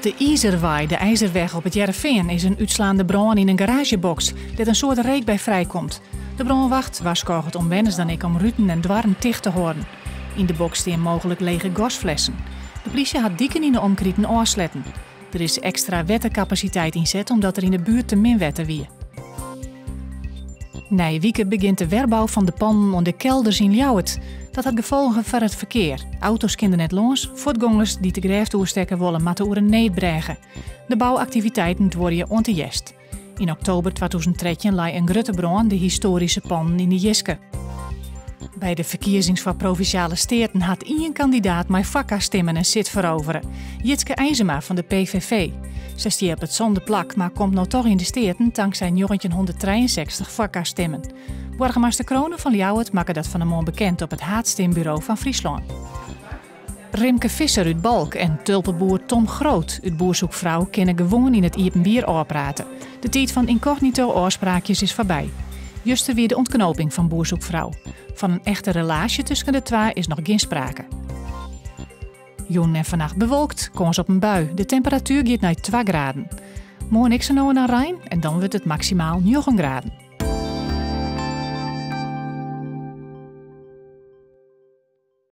Op de Izerwei, de IJzerweg op It Hearrenfean, is in útslaande brân yn in garaazjeboks, dêr't in soad reek by frijkomt. De brânwacht warskôget omwenners dan ek om ruten en doarren ticht te hâlden. Yn de boks stean mooglik lege gasflessen. De plysje hat diken yn de omkriten ôfsletten. Der is ekstra wetterkapasiteit ynset omdat der yn de buert te min wetter wie. Nije wike begjint de werbou fan de pannen oan de Kelders yn Ljouwert. Dat hat gefolgen foar it ferkear. Auto's kinne der net lâns, fuotgongers dy't de grêft oerstekke wolle moatte oer in needbrêge. De bouaktiviteiten duorje oant de hjerst. Yn oktober 2013 lei in grutte brân de histoaryske pannen yn de jiske. By de ferkiezings foar Provinsjale Steaten hat ien kandidaat mei foarkarstimmen in sit ferovere, Jitske IJzema fan de PVV. Sy stie op it sânde plak, mar komt no toch yn de Steaten tanksij 1963 foarkarstimmen. Boargemaster Crone fan Ljouwert makke dat fan 'e moarn bekend op it haadstimburo fan Fryslân. Rimke Visser út Balk en tulpeboer Tom Groot út Boer Zoekt Vrouw kinne gewoan yn it iepenbier ôfprate. De tiid fan ynkognito ôfspraakjes is foarby. Juster wie de ûntknoping fan Boer Zoekt Vrouw. Fan in echte relaasje tusken de twa is noch gjin sprake. Jûn en fannacht bewolkt, kâns op in bui. De temperatuer giet nei 2 graden. Moarn ek sa no en dan rein en dan wurdt it maksimaal 9 graden.